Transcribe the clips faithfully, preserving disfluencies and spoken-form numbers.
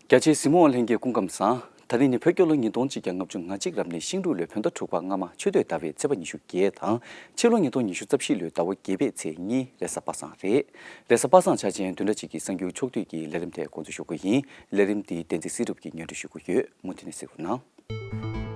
རྒྱ་ཆེའི་གཟིགས་མོ་བ་ལྷན་རྒྱས་སྐུ་ཁམས་བཟང་། ད་རིང་ནི་བོད་རྒྱལ་ལོ་ཉིས་སྟོང་གཅིག་བརྒྱ་ལྔ་བཅུ་ང་གཅིག་རབ་གནས་ཤིང་འབྲུག་ལོའི་བོད་ཟླ་དྲུག་པ་སྔ་མ་ཆུ་སྟོད་ཟླ་བའི་ཚེས་པ་ཉི་ཤུ་བརྒྱད་དང་ཕྱི་ལོ་ཉིས་སྟོང་ཉི་ཤུ་རྩ་བཞི་ལོའི་ཟླ་བ་བརྒྱད་པའི་ཚེས་གཉིས་རེས་གཟའ་པ་སངས་རེད། རེས་གཟའ་པ་སངས་འཆར་ཅན་བདུན་ཕྲག་གཅིག་གི་གསར་འགྱུར་ཕྱོགས་བསྡུས་ཀྱི་ལས་རིམ་དེ་འགོ་འཛུགས་ཞུ་གི་ཡིན། ལས་རིམ་འདི་བསྟན་འཛིན་སྲིད་སྒྲུབ་ཀྱིས་སྙན་སྒྲོན་ཞུ་གི་ཡོད། མུ་མཐུད་ནས་གཟིགས་རོགས་གནང་།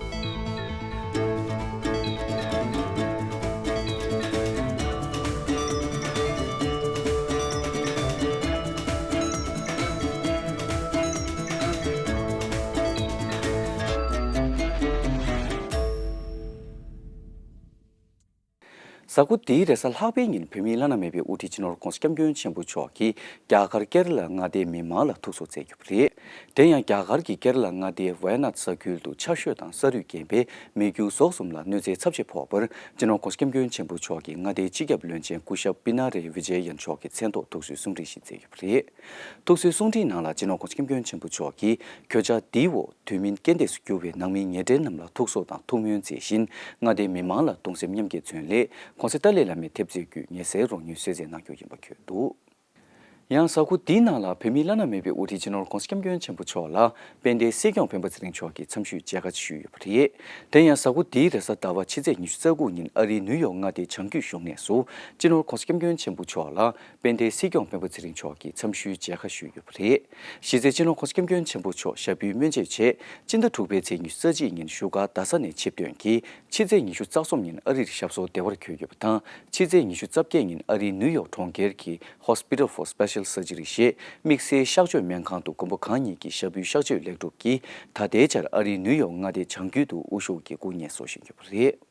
གཟའ་འཁོར་འདིའི་རེས་གཟའ་ལྷག་པའི་ཉིན་བོད་མིའི་བླ་ན་མེད་པའི་དབུ་ཁྲིད་སྤྱི་ནོར་༧གོང་ས་༧སྐྱབས་མགོན་ཆེན་པོ་མཆོག་གིས་རྒྱ་གར་ཀེ་ར་ལ་མངའ་སྡེའི་མི་མང་ལ་ཐུགས་གསོ་སྩལ་ཡོད་པ་རེད། དེ་ཡང་རྒྱ་གར་གྱི་ཀེ་ར་ལ་མངའ་སྡེའི་ཝའེ་ནཱད་ས་ཁུལ་དུ་ཆར་ཞོད་དང་ས་རུད་རྐྱེན་པས་མི་རྒྱུ་ཟོག་གསུམ་ལ་གནོད་འཚེ་ཚབས་ཆེ་ཕོག་པར་སྤྱི་ནོར་༧གོང་ས་༧སྐྱབས་མགོན་ཆེན་པོ་མཆོག་གིས་མངའ་སྡེའི་སྤྱི་ཁྱབ་བློན་ཆེན་སྐུ་ཞབས་པི་ན་རེ་བི་ཇེ་ཡན་མཆོག་གི་མཚན་ཐོག་ཐུགས་གསོའི་གསུང་འཕྲིན་ཞིག་སྩལ་ཡོད་པ་རེད། ཐུགས་གསོའི་གསུང་འཕྲིན་ནང་ལ་སྤྱི་ནོར་༧གོང་ས་༧སྐྱབས་མགོན་ཆེན་པོ་མཆོག་གིས་གྱོད་ཆག་འདིའི་འོག་དུས་མིན་རྐྱེན་འདས་སུ་གྱུར་བའི་ནང་མི་ཉེ་འབྲེལ་རྣམས་ལ་ཐུགས་གསོ་དང་ཐུགས་སྨོན་མཛད་བཞིན། མངའ་སྡེའི་མི་མང་ལ་གདུང་སེམས་མཉམ་སྐྱེད་མཚོན་སླད་༧གོང་ས་ཏཱ་ལའི་བླ་མའི་ཐེབས་རྩའི་བརྒྱུད་ཉེ་སའི་རོགས་དངུལ་གསོལ་སྩལ་གནང་རྒྱུ་ཡིན་པ་བཀོད་འདུག། ཡང་གཟའ་འཁོར་འདིའི་ནང་ལ་བོད་མིའི་བླ་ན་མེད་པའི་དབུ་ཁྲིད་སྤྱི་ནོར་༧གོང་ས་༧སྐྱབས་མགོན་ཆེན་པོ་མཆོག་ལ་དཔལ་ལྡན་སྲིད་སྐྱོང་སྤེན་པ་ཚེ་རིང་མཆོག་གིས་འཚམས་ཞུས་མཇལ་ཁ་ཞུས་ཡོད་པ་རེད། དེ་ཡང་གཟའ་འཁོར་འདིའི་རེས་གཟའ་ཟླ་བ་ཕྱི་ཚེས་ཉི་ཤུ་རྩ་དགུ་ཉིན་ཨ་རིའི་ནིའུ་ཡོག་མངའ་སྡེའི་བྱང་རྒྱུད་བཞུགས་གནས་སུ་སྤྱི་ནོར་༧གོང་ས་༧སྐྱབས་མགོན་ཆེན་པོ་མཆོག་ལ་དཔལ་ལྡན་སྲིད་སྐྱོང་སྤེན་པ་ཚེ་རིང་མཆོག་གིས་འཚམས་ཞུའི་མཇལ་ཁ་ཞུས་ཡོད་པ་རེད། གཞི་རྩའི་སྤྱི་ནོར་༧གོང་ས་༧སྐྱབས་མགོན་ཆེན་པོ་མཆོག་ཞབས་པུའི་སྨོན་ཆས་ཆེད་སྤྱི་ཟླ་དྲུག་པའི་ཚེས་ཉི་ཤུ་རྩ་གཅིག་ཉིན་བཞུགས་སྒར་རྡ་ས་ནས་ཆིབས་ཐོན་གྱིས་ཕྱི་ཚེས་ཉི་ཤུ་རྩ་གསུམ་ཉིན་ཨ་རིར་ཞབས་སོར་བདེ་བར་འཁོད་ཡོད་པ་དང་། ཕྱི་ཚེས་ཉི་ཤུ་རྩ་བརྒྱད་ཉིན་ཨ་རིའི་ནིའུ་ཡོག་གྲོང་ཁྱེར་གྱི་Hospital for Special Surgery ཞེས་དམིགས་བསལ་གཤགས་བཅོས་སྨན་ཁང་དུ་མགོན་པོ་གང་ཉིད་ཀྱི་ཞབས་པུའི་གཤགས་བཅོས་ལེགས་གྲུབ་ཀྱིས་ད་ལྟའི་ཆར་ཨ་རིའི་ནིའུ་ཡོག་མངའ་སྡེའི་བྱང་རྒྱུད་དུ་དབུ་བཞུགས་ཀྱིས་སྐུ་ངལ་གསོ་བཞིན་ཡོད་པ་རེད།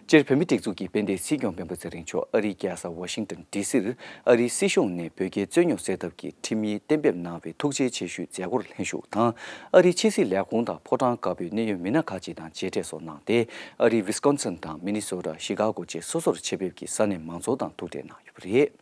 སྤྱིར་བོད་མིའི་སྒྲིག་འཛུགས་ཀྱི་དཔལ་ལྡན་སྲིད་སྐྱོང་སྤེན་པ་ཚེ་རིང་མཆོག་ཨ་རིའི་རྒྱལ་ས་ཝ་ཤིང་ཏོན་ཌི་སིར་ཨ་རིའི་སྲིད་གཞུང་ནས་བོད་རྒྱའི་རྩོད་རྙོག་སེལ་ཐབས་ཀྱི་ཁྲིམས་ཡིག་གཏན་འབེབས་གནང་བའི་ཐུགས་རྗེ་ཆེ་ཞུའི་མཛད་སྒོར་ལྷན་ཞུགས་དང་། ཨ་རིའི་ཕྱི་སྲིད་ལས་ཁུངས་དང་ཕོ་བྲང་དཀར་པོའི་གནད་ཡོད་མི་སྣ་ཁག་ཅིག་དང་མཇལ་འཕྲད་སོགས་གནང་སྟེ། ཨ་རིའི་ཝི་སི་ཀོན་སིན་དང་མི་ནི་སོ་ཊ། ཤི་ཀ་གོ་བཅས་སོ་སོར་ཆེད་ཕེབས་ཀྱིས་ས་གནས་མང་ཚོགས་དང་ཐུག་འཕྲད་གནང་ཡོད་པ་རེད།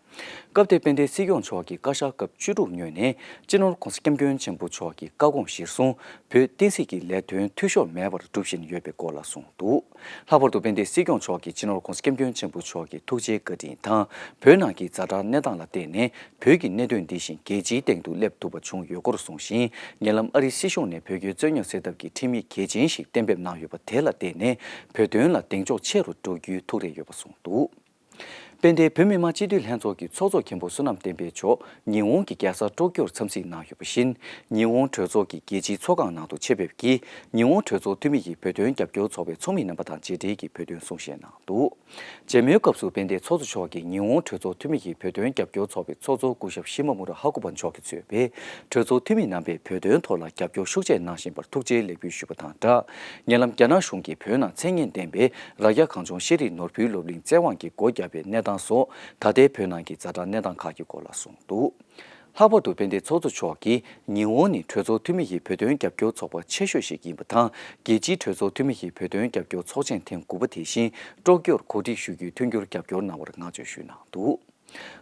སྐབས་དེར་དཔལ་ལྡན་སྲིད་སྐྱོང་མཆོག་གིས་བཀའ་ཤག་སྐབས་བཅུ་དྲུག་ངོས་ནས་སྤྱི་ནོར་༧གོང་ས་༧སྐྱབས་མགོན་ཆེན་པོ་མཆོག་གི་བཀའ་དགོངས་གཞིར་བཟུང་བོད་བསྟན་སྲིད་ཀྱི་ལས་དོན་འཐུས་ཤོར་མེད་པར་སྒྲུབ་བཞིན་ཡོད་པའི་སྐོར་ལ་གསུངས་འདུག། ལྷག་པར་དུ་དཔལ་ལྡན་སྲིད་སྐྱོང་མཆོག་གིས་སྤྱི་ནོར་༧གོང་ས་༧སྐྱབས་མགོན་ཆེན་པོ་མཆོག་གི་ཐུགས་རྗེའི་བཀའ་དྲིན་དང་བོད་ནང་གི་ཛ་དྲག་གནས་སྟངས་ལ་བརྟེན་ནས་བོད་ཀྱི་གནད་དོན་འདི་བཞིན་རྒྱལ་སྤྱིའི་སྟེང་དུ་སླེབས་ཐུབ་པ་བྱུང་ཡོད་སྐོར་གསུངས་ཤིང་། ཉེ་ལམ་ཨ་རིའི་སྲིད་གཞུང་ནས་བོད་རྒྱའི་རྩོད་རྙོག་སེལ་ཐབས་ཀྱི་ཁྲིམས་ཡིག་གལ་ཆེན་ཞིག་གཏན་འབེབས་གནང་ཡོད་པ་དེ་ལ་བརྟེན་ནས་བོད་དོན་ལ་གདེང་འཇོག་ཆེ་རུ་འགྲོ་རྒྱུའི་ཐུགས་རེ་ཡོད་པ་གསུངས་འདུག། དཔལ་ལྡན་བོད་མི་མང་སྤྱི་འཐུས་ལྷན་ཚོགས་ཀྱི་ཚོགས་གཙོ་མཁན་པོ་བསོད་ནམས་བསྟན་འཕེལ་མཆོག་ཉི་ཧོང་གི་རྒྱལ་ས་ཀྲོ་ཀྱོར་འཚམས་གཟིགས་གནང་ཡོད་པ་བཞིན། ཉི་ཧོང་གྲོས་ཚོགས་ཀྱི་རྒྱལ་སྤྱིའི་ཚོགས་ཁང་ནང་དུ་ཆེད་ཕེབས་ཀྱིས་ཉི་ཧོང་གྲོས་ཚོགས་འཐུས་མི་ཡི་བོད་དོན་རྒྱབ་སྐྱོར་ཚོགས་པའི་ཚོགས་མི་རྣམ་པ་དང་མཇལ་འཕྲད་ཀྱིས་བོད་དོན་གསུང་བཤད་གནང་འདུག། མཇལ་མོལ་སྐབས་སུ་དཔལ་ལྡན་ཚོགས་གཙོ་མཆོག་གིས་ཉི་ཧོང་གྲོས་ཚོགས་འཐུས་མི་ཡི་བོད་དོན་རྒྱབ་སྐྱོར་ཚོགས་པའི་ཚོགས་གཙོ་སྐུ་ཞབས་ཤི་མ་མུ་ར་ཧ་ཀུ་པ་མཆོག་གིས་གཙོས་པའི་གྲོས་ཚོགས་འཐུས་མི་རྣམ་པས་བོད་དོན་ཐོག་ལ་རྒྱབ་སྐྱོར་ཤུགས་ཆེ་གནང་བཞིན་པར་ཐུགས་རྗེའི་ལེགས་འབུལ་ཞུས་པ་དང་སྦྲགས། ཉེ་ལམ་རྒྱ་ནག་གཞུང་གིས་བོད་ནང་མཚན་སྙན་ལྡན་པའི་རྭ་རྒྱ་གངས་ལྗོངས་ཤེས་རིག་ནོར་བུའི་སློབ་གླིང་བཙན་དབང་གིས་སྒོ་བརྒྱབ་པའི་གནས་སྟངས་སོགས་ད་ལྟའི་བོད་ནང་གི་ཛ་དྲག་གནས་སྟངས་ཁག་གི་སྐོར་ལ་གསུངས་འདུག། ལྷག་པར་དུ་དཔལ་ལྡན་ཚོགས་གཙོ་མཆོག་གིས་ཉི་ཧོང་ནི་གྲོས་ཚོགས་འཐུས་མི་ཡི་བོད་དོན་རྒྱབ་སྐྱོར་ཚོགས་པ་ཆེ་ཤོས་ཤིག་ཡིན་པ་དང་། རྒྱལ་སྤྱིའི་གྲོས་ཚོགས་འཐུས་མི་ཡི་བོད་དོན་རྒྱབ་སྐྱོར་ཚོགས་ཆེན་ཐེངས་དགུ་པ་དེ་བཞིན་ཀྲོ་ཀྱོར་གོ་སྒྲིག་ཞུ་རྒྱུའི་མཐུན་འགྱུར་རྒྱབ་སྐྱོར་གནང་བར་བསྔགས་བརྗོད་ཞུས་གནང་འདུག།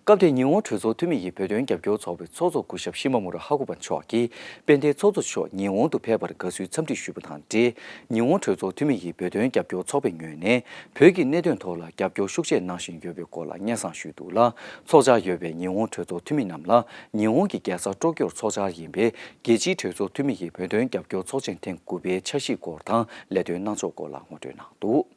སྐབས་དེར་ཉི་ཧོང་གྲོས་ཚོགས་འཐུས་མི་ཡི་བོད་དོན་རྒྱབ་སྐྱོར་ཚོགས་པའི་ཚོགས་གཙོ་སྐུ་ཞབས་ཤི་མ་མུ་ར་ཧ་ཀུ་པ་མཆོག་གིས་དཔལ་ལྡན་ཚོགས་གཙོ་མཆོག་ཉི་ཧོང་དུ་ཕེབས་པར་དགའ་བསུའི་འཚམས་འདྲི་ཞུས་པ་དང་འབྲེལ། ཉི་ཧོང་གྲོས་ཚོགས་འཐུས་མི་ཡི་བོད་དོན་རྒྱབ་སྐྱོར་ཚོགས་པའི་ངོས་ནས་བོད་ཀྱི་གནད་དོན་ཐོག་ལ་རྒྱབ་སྐྱོར་ཤུགས་ཆེ་གནང་བཞིན་ཡོད་པའི་སྐོར་ལ་སྙན་སེང་ཞུས་འདུག་ལ། ཚོགས་བཅར་ཡོད་པའི་ཉི་ཧོང་གྲོས་ཚོགས་འཐུས་མི་རྣམས་ལ་ཉི་ཧོང་གི་རྒྱལ་ས་ཀྲོ་ཀྱོར་ཚོགས་བཅར་ཡིན་པའི་རྒྱལ་སྤྱིའི་གྲོས་ཚོགས་འཐུས་མི་ཡི་བོད་དོན་རྒྱབ་སྐྱོར་ཚོགས་ཆེན་ཐེངས་དགུ་པའི་འཆར་གཞིའི་སྐོར་དང་ལས་དོན་གནང་ཕྱོགས་སྐོར་ལ་ངོ་སྤྲོད་གནང་འདུག།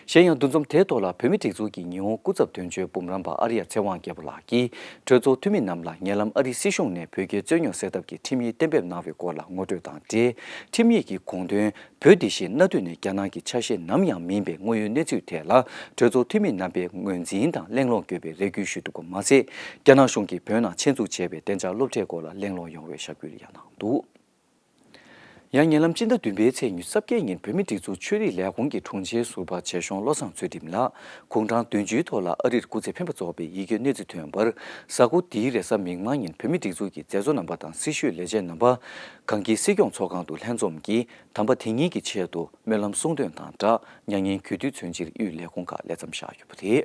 གཞན་ཡང་འདུ་འཛོམས་དེའི་ཐོག་ལ་བོད་མིའི་སྒྲིག་འཛུགས་ཀྱི་ཉི་ཧོང་སྐུ་ཚབ་དོན་གཅོད་འབུམ་རམས་པ་ཨར་ཡ་ཚེ་དབང་རྒྱལ་པོ་ལགས་ཀྱིས་གྲོས་ཚོགས་འཐུས་མི་རྣམས་ལ་ཉེ་ལམ་ཨ་རིའི་སྲིད་གཞུང་ནས་བོད་རྒྱའི་རྩོད་རྙོག་སེལ་ཐབས་ཀྱི་ཁྲིམས་ཡིག་གཏན་འབེབས་གནང་བའི་སྐོར་ལ་ངོ་སྤྲོད་དང་འབྲེལ། ཁྲིམས་ཡིག་གི་དགོངས་དོན་བོད་འདི་བཞིན་གནའ་དུས་ནས་རྒྱ་ནག་གི་ཆ་ཤས་ནམ་ཡང་མིན་པའི་དངོས་ཡོད་གནས་ཚུལ་ཐད་ལ་གྲོས་ཚོགས་འཐུས་མི་རྣམ་པས་ངོས་འཛིན་དང་གླེང་སློང་དགོས་པའི་རེ་སྐུལ་ཞུས་འདུག་པ་མ་ཟད། རྒྱ་ནག་གཞུང་གིས་བོད་ནང་ཆེད་འཛུགས་བྱས་པའི་གཏན་འཇགས་སློབ་གྲྭའི་སྐོར་ལ་གླེང་སློང་ཡོང་བའི་ཞབས་སྐུལ་ཡང་གནང་འདུག། ཡང་ཉེ་ལམ་སྤྱི་ཟླ་བདུན་པའི་ཚེས་ཉི་ཤུ་རྩ་བརྒྱད་ཉིན་བོད་མིའི་སྒྲིག་འཛུགས་ཆོས་རིག་ལས་ཁུངས་ཀྱི་དྲུང་ཆེ་ཟུར་པ་ཆེ་གཞོང་བློ་བཟང་ཚུལ་ཁྲིམས་ལགས་གུང་གྲངས་བདུན་ཅུའི་ཐོག་ལ་ཨ་རིར་སྐུ་ཚེ་འཕེན་པ་རྫོགས་པའི་ཡི་གེ་གནས་ཚུལ་ཐོན་པར། གཟའ་འཁོར་འདིའི་རེས་གཟའ་མིག་དམར་ཉིན་བོད་མིའི་སྒྲིག་འཛུགས་ཀྱི་མཛད་གཙོ་རྣམ་པ་དང་སྲི་ཞུའི་ལས་བྱེད་རྣམ་པ། གངས་སྐྱིད་སྲིད་སྐྱོང་ཚོགས་ཁང་དུ་ལྷན་འཛོམས་ཀྱིས་དམ་པ་དེ་ཉིད་ཀྱི་ཆེད་དུ་སྨོན་ལམ་གསུང་འདོན་དང་སྦྲགས་མྱ་ངན་གུས་འདུད་མཚོན་ཕྱིར་དབུས་ལས་ཁུངས་ཁག་ལས་མཚམས་བཞག་ཡོད་པ་རེད།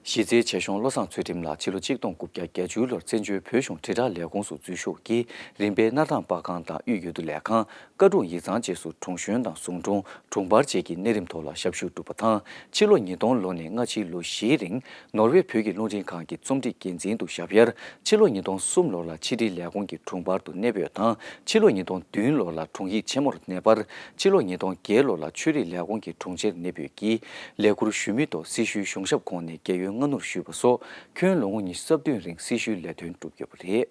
གཞི་རྩའི་ཆེད་གཞུང་བློ་བཟང་ཚུལ་ཁྲིམས་ལགས་ཕྱི་ལོ་གཅིག་སྟོང་དགུ་བརྒྱ་བརྒྱད་ཅུ་ལོར་བཙན་བྱོལ་བོད་གཞུང་དྲིལ་བསྒྲགས་ལས་ཁུངས་སུ་འཛུལ་ཞུགས་ཀྱིས་རིམ་པས་སྣར་ཐང་པར་ཁང་དང་དབུས་འོས་བསྡུ་ལས་ཁང་། བཀའ་དྲུང་ཡིག་ཚང་བཅས་སུ་དྲུང་གཞོན་དང་ཟུང་དྲུང་། དྲུང་འཕར་བཅས་ཀྱི་གནས་རིམ་ཐོག་ལ་ཞབས་ཞུ་བསྒྲུབས་པ་དང་། ཕྱི་ལོ་ཉིས་སྟོང་ལོ་ནས་སྔ་ཕྱིའི་ལོ་བཞིའི་རིང་ནོར་ཝེ་བོད་ཀྱི་རླུང་འཕྲིན་ཁང་གི་རྩོམ་སྒྲིག་འགན་འཛིན་དུ་ཞབས་དབྱར། ཕྱི་ལོ་ཉིས་སྟོང་གསུམ་ལོ་ལ་ཕྱི་དྲིལ་ལས་ཁུངས་ཀྱི་དྲུང་འཕར་དུ་གནས་སྤོས་དང་། ཕྱི་ལོ་ཉིས་སྟོང་བདུན་ལོ་ལ་དྲུང་ཡིག་ཆེན་མོར་གནས་སྤར། ཕྱི་ལོ་ཉིས་སྟོང་བརྒྱད་ལོ་ལ་ཆོས་རིག་ལས་ཁུངས་ཀྱི་དྲུང་ཆེར་གནས་སྤོས་ཀྱིས་ལས་ཁུར་ཞུ་མུས་ཐོག་སྲི་ཞུའི་གཞུང་ཞབས་ཁོངས་ནས་རྒས་ཡོལ་སྔ་སྣུར་ཞུས་པ་སོགས་ཁྱོན་ལོ་ངོ་ཉི་ཤུ་རྩ་བདུན་རིང་སྲི་ཞུའི་ལས་དོན་བསྒྲུབས་ཡོད་པ་རེད།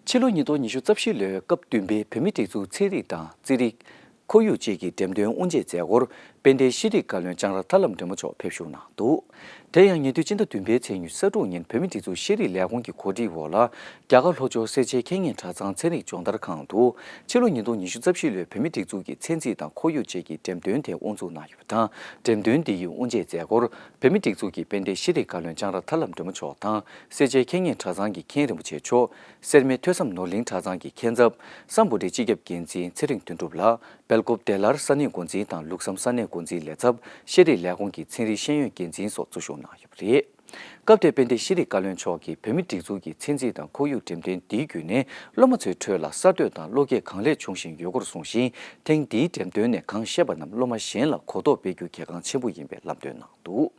ཕྱི་ལོ་ཉིས་སྟོང་ཉི་ཤུ་རྩ་བཞི་ལོའི་སྐབས་བདུན་པའི་བོད་མིའི་སྒྲིག་འཛུགས་ཚན་རིག་དང་རྩིས་རིག་ཁོར་ཡུག་བཅས་ཀྱི་འགྲེམས་སྟོན་དབུ་འབྱེད་མཛད་སྒོར་དཔལ་ལྡན་ཤེས་རིག་བཀའ་བློན་ལྕང་ར་ཐར་ལམ་སྒྲོལ་མ་མཆོག་ཕེབས་ཞུགས་གནང་འདུག་དེ་ཡང་ཉེ་དུས་སྤྱི་ཟླ་བདུན་པའི་ཚེས་ཉི་ཤུ་རྩ་དྲུག་ཉིན་བོད་མིའི་སྒྲིག་འཛུགས་ཤེས་རིག་ལས་ཁུངས་ཀྱི་གོ་སྒྲིག་འོག་ལ་རྒྱ་གར་ལྷོ་ཕྱོགས་སེར་བྱེས་ཁེ་གཉེར་གྲྭ་ཚང་ཚན་རིག་སྦྱོང་བརྡར་ཁང་དུ་ཕྱི་ལོ་ཉིས་སྟོང་ཉི་ཤུ་རྩ་བཞི་ལོའི་བོད་མིའི་སྒྲིག་འཛུགས་ཀྱི་ཚན་རྩིས་དང་ཁོར་ཡུག་བཅས་ཀྱི་འགྲེམས་སྟོན་དེ་དབུ་འཛུགས་གནང་ཡོད། དང་། འགྲེམས་སྟོན་འདི་ཡི་དབུ་འབྱེད་མཛད་སྒོར་བོད་མིའི་སྒྲིག་འཛུགས་ཀྱི་དཔལ་ལྡན་ཤེས་རིག་བཀའ་བློན་ལྕང་ར་ཐར་ལམ་སྒྲོལ་མ་མཆོག་དང་། སེར་བྱེས་ཁེ་གཉེར་གྲྭ་ཚང་གི་མཁན་རིན་པོ་ཆེ་མཆོག་སེར་སྨད་ཐོས་བསམ་ནོར་གླིང་གྲྭ་ཚང་གི་མཁན་ཚབ། སམ་བྷོ་ཊའི་སྤྱི་ཁྱབ་འགན་འཛིན་ཚེ་རིང་དོན་གྲུབ་ལགས། སྦེལ་ཀོབ་བདེ་སླར་ས་གནས་འགོ་འཛིན་དང་ལུགས་བསམ་ས་གནས་འགོ་འཛིན་ལས་ཚབ། ཤེས་རིག་ལས་ཁུངས་ཀྱི་ཚན་རིག་ཤེས་ཡོན་འགན་འཛིན་སོགས་གཙོ་བཞུགས་གནང་ཡོད་པ་རེད། སྐབས་དེར་དཔལ་ལྡན་ཤེས་རིག་བཀའ་བློན་མཆོག་གིས་བོད་མིའི་སྒྲིག་འཛུགས་ཀྱི་ཚན་རྩིས་དང་ཁོར་ཡུག་འགྲེམས་སྟོན་འདིའི་བརྒྱུད་ནས་སློབ་མ་ཚོའི་ཁྲོད་ལ་གསར་གཏོད་དང་བློ་སྐྱེད་གང་ལེགས་བྱུང་བཞིན་ཡོད་སྐོར་གསུངས་ཤིང་། ཐེངས་འདིའི་འགྲེམས་སྟོན་ནས་གང་ཤེས་པ་རྣམས་སློབ་མ་གཞན་ལ་གོ་རྟོགས་སྤེལ་རྒྱུ་གལ་འགངས་ཆེན་པོ་ཡིན་པའི་ལམ་སྟོན་གནང་འདུག་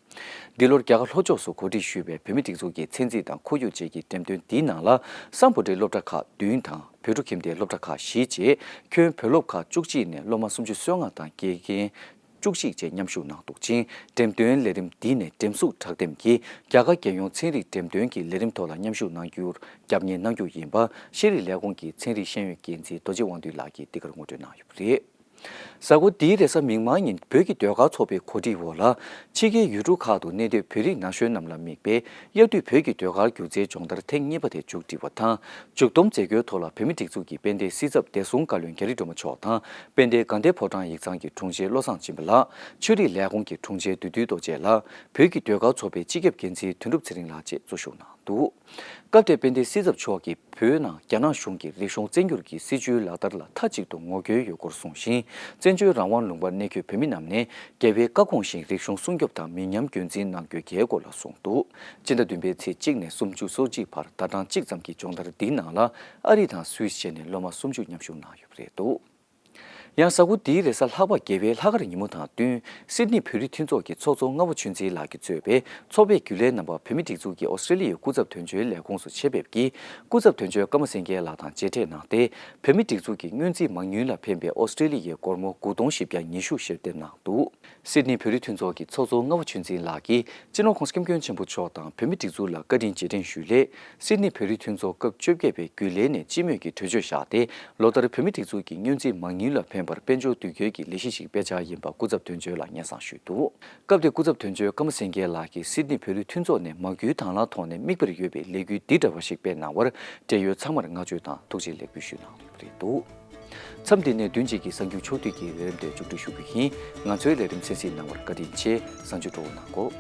འདི་ལོར་རྒྱ་གར་ལྷོ་ཕྱོགས་སུ་གོ་སྒྲིག་ཞུས་པའི་བོད་མིའི་སྒྲིག་འཛུགས་ཀྱི་ཚན་རྩིས་དང་ཁོར་ཡུག་བཅས་ཀྱི་འགྲེམས་སྟོན་འདིའི་ནང་ལ་སམ་བྷོ་ཊའི་སློབ་གྲྭ་ཁག་བདུན་དང་། བོད་ཕྲུག་ཁྱིམ་སྡེའི་སློབ་གྲྭ་ཁག་བཞི་བཅས་ཁྱོན་བོད་སློབ་ཁག་བཅུ་གཅིག་ནས་སློབ་མ་སུམ་ཅུ་སོ་ལྔ་དང་དགེ་རྒན་བཅུ་གཅིག་བཅས་མཉམ་ཞུགས་གནང་འདུག་ཅིང་། འགྲེམས་སྟོན་ལས་རིམ་འདི་ནས་འགྲེམས་གཟུགས་དྲག་འདེམས་ཀྱིས་རྒྱ་གར་རྒྱལ་ཡོངས་ཚན་རིག་འགྲེམས་སྟོན་གྱི་ལས་རིམ་ཐོག་ལ་མཉམ་ཞུགས་གནང་རྒྱུར་རྒྱབ་གཉེར་གནང་རྒྱུ་ཡིན་པ་ཤེས་རིག་ལས་ཁུངས་ཀྱི་ཚན་རིག་ཤེས་ཡོན་འགན་འཛིན་རྡོ་རྗེ་དབང་འདུས་ལགས་ཀྱིས་འདི་གར་ངོ་སྤྲོད་གནང་ཡོད་པ་རེད། གཟའ་འཁོར་འདིའི་རེས་གཟའ་མིག་དམར་ཉིན་བོད་ཀྱི་ཟློས་གར་ཚོགས་པའི་གོ་སྒྲིག་འོག་ལ་ཕྱི་རྒྱལ་ཡུལ་གྲུ་ཁག་ཏུ་གནས་སྡོད་བོད་རིགས་ན་གཞོན་རྣམས་ལ་དམིགས་པའི་དབྱར་དུས་བོད་ཀྱི་ཟློས་གར་སྒྱུ་རྩལ་སྦྱོང་བརྡར་ཐེངས་གཉིས་པ་དེ་མཇུག་བསྒྲིལ་བ་དང་། མཇུག་བསྡོམས་མཛད་སྒོའི་ཐོག་ལ་བོད་མིའི་སྒྲིག་འཛུགས་ཀྱི་དཔལ་ལྡན་སྲིད་ཚབ་བདེ་སྲུང་བཀའ་བློན་རྒྱ་རི་སྒྲོལ་མ་མཆོག་དང་། དཔལ་ལྡན་དགའ་ལྡན་ཕོ་བྲང་ཡིག་ཚང་གི་དྲུང་ཆེ་བློ་བཟང་སྦྱིན་པ་ལགས། ཆོས་རིག་ལས་ཁུངས་ཀྱི་དྲུང་ཆེ་བདུད་འདུལ་རྡོ་རྗེ་ལགས། བོད་ཀྱི་ཟློས་གར་ཚོགས་པའི་སྤྱི་ཁྱབ་འགན་འཛིན་དོན་གྲུབ་ཚེ་རིང་ལགས་བཅས་གཙོ་བཞུགས་གནང་འདུག་སྐབས་དེར་དཔལ་ལྡན་སྲིད་ཚབ་མཆོག་གིས་བོད་ནང་རྒྱ་ནག་གཞུང་གིས་རིག་གཞུང་བཙན་སྒྱུར་གྱི་སྲིད་བྱུས་ལག་བསྟར་ལ་མཐའ་གཅིག་ཏུ་ངོ་རྒོལ་ཡོད་སྐོར་གསུངས་ཤིང་། བཙན་བྱོལ་རང་དབང་ལུང་པར་གནས་འཁོད་བོད་མི་རྣམས་ནས་རྒྱལ་བའི་བཀའ་དགོངས་བཞིན་རིག་གཞུང་སྲུང་སྐྱོབ་དང་མི་ཉམས་རྒྱུན་འཛིན་གནང་རྒྱུའི་གལ་སྐོར་ལ་གསུངས་འདུག་སྤྱི་ཟླ་བདུན་པའི་ཚེས་གཅིག་ནས་སུམ་ཅུ་སོ་གཅིག་བར་ཟླ་གྲངས་གཅིག་ཙམ་གྱི་སྦྱོང་བརྡར་འདིའི་ནང་ལ་ཨ་རི་དང་སུད་སི་བཅས་ནས་སློབ་མ་སུམ་ཅུ་མཉམ་ཞུགས་གནང་ཡོད་པ་རེད་འདུག་ཡང་གཟའ་འཁོར་འདིའི་རེས་གཟའ་ལྷག་པ་རྒྱལ་བའི་ལྷག་དཀར་ཉིན་མོ་དང་བསྟུན། སིད་ནི་བོད་རིགས་མཐུན་ཚོགས་ཀྱི་ཚོགས་གཙོ་རྔ་བ་ཆོས་འཛིན་ལགས་ཀྱིས་གཙོས་པའི་ཚོགས་པའི་རྒྱུན་ལས་རྣམ་པ་བོད་མིའི་སྒྲིག་འཛུགས་ཀྱི་ཨོ་སི་ཀྲེ་ལི་ཡའི་སྐུ་ཚབ་དོན་གཅོད་ལས་ཁུངས་སུ་ཆེད་ཕེབས་ཀྱིས། སྐུ་ཚབ་དོན་གཅོད་ཀརྨ་སེང་གེ་ལགས་དང་མཇལ་འཕྲད་གནང་སྟེ། བོད་མིའི་སྒྲིག་འཛུགས་ཀྱི་སྔོན་རྩིས་མང་ཉུང་ལ་ཕན་པའི་ཨོ་སི་ཀྲེ་ལི་ཡའི་སྒོར་མོ་དགུ་སྟོང་བཞི་བརྒྱ་ཉི་ཤུ་ཞལ་འདེབས་གནང་འདུག་སིད་ནི་བོད་རིགས་མཐུན་ཚོགས་ཀྱི་ཚོགས་གཙོ་རྔ་བ་ཆོས་འཛིན་ལགས་ཀྱིས། སྤྱི་ནོར་༸གོང་ས་༸སྐྱབས་མགོན་ཆེན་པོ་མཆོག་དང་བོད་མིའི་སྒྲིག་འཛུགས་ལ་བཀའ་དྲིན་རྗེས་དྲན་ཞུས་སླད། སིད་ནི་བོད་རིགས་མཐུན་ཚོགས་སྐབས་བཅོ་བརྒྱད་པའི་རྒྱུན་ལས་ནས་སྤྱི་མོས་ཀྱིས་གྲོས་ཆོད་བཞག་སྟེ། ལོ་ལྟར་བོད་མིའི་སྒྲིག་འཛུགས་ཀྱི་སྔོན་རྩིས་མང་ཉུང་ལ་ཕན་པར་དཔལ་འབྱོར་དུས་འགྱུར་གྱི་ལས་གཞི་ཞིག་སྤེལ་འཆར་ཡིན་པ་སྐུ་ཚབ་དོན་གཅོད་ལ་སྙན་སེང་ཞུས་འདུག་སྐབས་དེར་སྐུ་ཚབ་དོན་གཅོད་ཀརྨ་སེང་གེ་ལགས་ཀྱིས་སིད་ནི་བོད་རིགས་མཐུན་ཚོགས་ནས་མ་བསྐུལ་དང་བླངས་ཐོག་ནས་དམིགས་པར་ཡོད་པའི་ལས་འགུལ་འདི་འདྲ་བ་ཞིག་སྤེལ་གནང་བར་འབྲེལ་ཡོད་ཚང་མར་བསྔགས་བརྗོད་དང་ཐུགས་རྗེ་ལེགས་འབུལ་ཞུས་གནང་ཡོད་པ་རེད་འདུག་མཚམས་འདི་ནས་བདུན་གཅིག་གི་གསར་འགྱུར་ཕྱོགས་བསྡུས་ཀྱི་ལས་རིམ་དེ་མཇུག་སྒྲིལ་ཞུ་རྒྱུ་ཡིན། ང་ཚོའི་ལས་རིམ་གསན་གཟིགས་གནང་བར་བཀའ་དྲིན་ཆེ། གཟའ་མཇུག་སྤྲོ་བོ་གནང་གོ།